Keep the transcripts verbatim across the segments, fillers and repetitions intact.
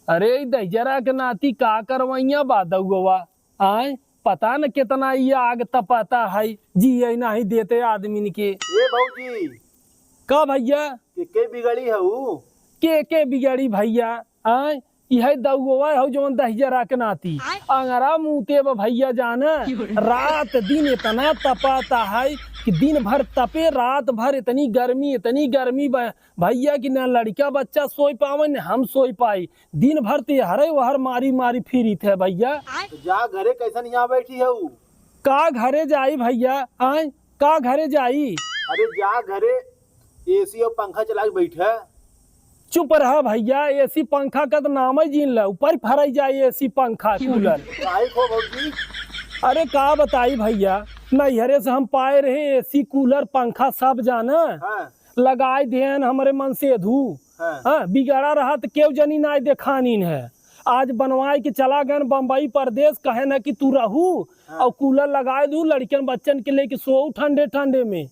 अरे, ई दहिजरा के नाती का करवइया बा दउवा? आय, पता न केतना ई आग तपता है, जिए नाहीं देते आदमीन के। ए भौजी। का भइया? के, के बिगड़ी हऊ? के, के बिगड़ी भइया? आय, इहै दउवा हौ जवन दहिजरा के नाती। आय। अंगरा मूते बा भइया जाना। रात दिन इतना तपता है कि दिन भर तपे, रात भर इतनी गर्मी, इतनी गर्मी बा भइया कि ना लड़िका बच्चा सोइ पावे, ना हम सोइ पाई। दिन भर ते हरे ओहर मारी मारी फिरित है भइया। तो जा घरे, कैसन यहाँ बैठी हऊ? का घरे जाई भइया, आय? का घरे जाई? अरे जा घरे, एसी और पंखा चला के बैठा। चुप रहा भइया, एसी पंखा का तो नाम ही जिन ला, ऊपर फराई जाए एसी पंखा कूलर। काहे को भौजी? अरे का बताई भइया, नैहरे से हम पाए रहे एसी कूलर पंखा सब जाना। हाँ। लगाए देन हमरे मन से धू। हाँ। हाँ, बिगड़ा रहा तो केव जनी नाय देखानीन है। आज बनवाए के चला गन बम्बई परदेस, कहे न कि तू रहू हाँ। और कूलर लगाए दू, लड़िकन बच्चन के लेके सोऊ ठंडे ठंडे में।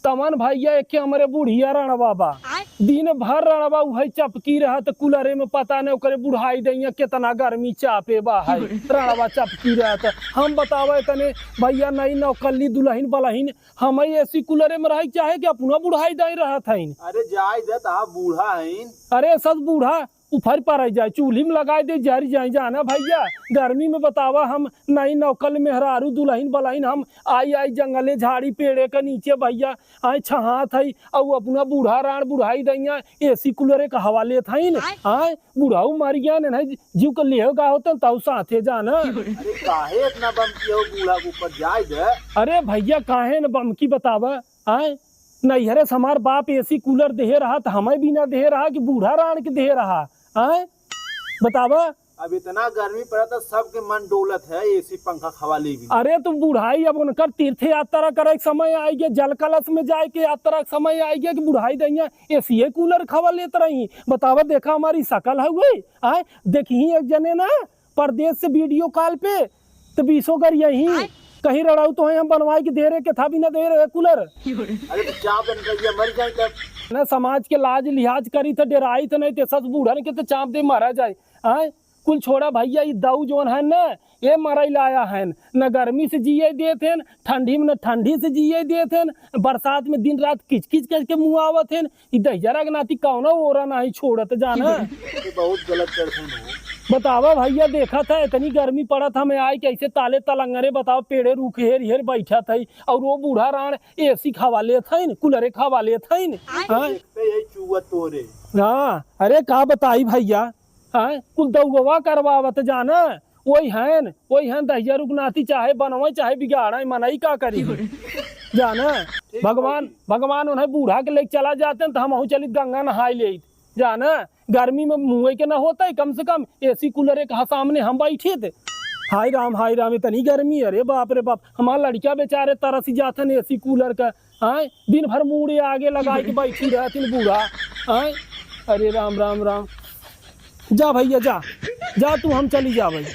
तमन भइया एके हमरे बुढ़िया रणवा बा। आय। दिन भर रणवा उहै चपकी रहत कूलरे में, पता नहीं ओकरे बुढ़ाई दइया केतना गर्मी चापे बा है। रणवा चपकी रहत। हम बतावे तने भइया, नई नौकली दुलहिन बलहिन, हम एसी कूलरे में रही चाहे कि अपना बुढ़ाई दाई रहत हईन। अरे जाए दे, तहा बूढ़ा हईन। अरे सस बूढ़ा, उफर पर जाए, चूल्ही में लगाए दे, जर जाए जाना भइया। गर्मी में बतावा, हम नई नौकल मेहरारू दुलहिन बलहिन, हम आई आई जंगले झाड़ी पेड़े के नीचे भइया, आई छहात हई, और अपना बूढ़ा राण बुढ़ाई दइया एसी कूलरे का हवा लेत हईन। आय। आय, बुढ़ाऊ मर गया ने, नहीं जीव के लेहो का होतन, ताऊ साथे जाना। अरे काहे इतना बमकी हो बूढ़ा के ऊपर, जाए दे। अरे भइया, काहे न बमकी बतावा, आय? नैहरे से हमार बाप एसी कूलर देहे रहा, त हमें भी ना देहे रहा कि बूढ़ा राण के देहे रहा, आय? बतावा। अब इतना गर्मी पड़ा था, सबके मन डोलत है, एसी पंखा खवा लेबी। अरे तो बुढ़ाई अब उनकर तीर्थ यात्रा करे के समय आइ गया, जल कलश में जाए के यात्रा के समय आइ गया कि बुढ़ाई दइया एसी कूलर खवा लेत रही। बतावा, देखा हमारी शकल है वही, आय? देखी एक जने ना परदेस से वीडियो कॉल पे, त बीसो गरियाही। आय। कहीं रड़ाऊ तो है, हम बनवाए के दे रहे, के था भी ना दे रहे कूलर। अरे तो चाप दे न भइया, मर जाए तब। ना समाज के लाज लिहाज करी त डेराई त नहीं, ते सस बूढ़न के त चाप दे मारा जाए। आय, कुल छोड़ा भइया, ई दऊ जौन है ना, ये मरई लाया है, न गर्मी से जिए देत हैं, ठंडी में न ठंडी से जिए देत हैं, बरसात में दिन रात किच किच करके मुआवत हैं। ई दहिजरा के नाती कौनो ओरा नाही छोड़त जाना। ये बहुत गलत करत हैं हो। बतावा भइया, देखत है इतनी गर्मी पड़त, हमें आई कैसे ताले तलंगरे, बताओ, पेड़े रूख हेर हेर बैठत है, और वो बूढ़ा राण एसी खवा लेत है, कूलरे खवा लेत है। हाँ? देखते यही चुआ तोरे। हाँ, अरे का बताई भइया, हाँ, कुल दउवा करवावत जाना, वही हैन, वही हैन दहिजरा के नाती, चाहे बनवे, चाहे बिगाड़े, मनई का करी? जाना, ठीक भगवान, बाबूजी। भगवान उन्हें बूढ़ा के लेके चला जाते हैं, तो हम अहू चलित गंगा नहाई लेइत। जाना, गर्मी में मुँहे के ना होता है, कम से कम एसी कूलर एक हा सामने हम बैठित। हाय राम, हाय राम, इतनी गर्मी, अरे बाप रे बाप, हमार लड़िका बेचारे तरस जात हैं एसी कूलर का। हाँ, दिन भर मूड़े आगे लगाए के बैठी रहतिन बूढ़ा। हाँ, अरे राम, राम, राम। जा भइया, जा, जा तू, हम चली जा भाई।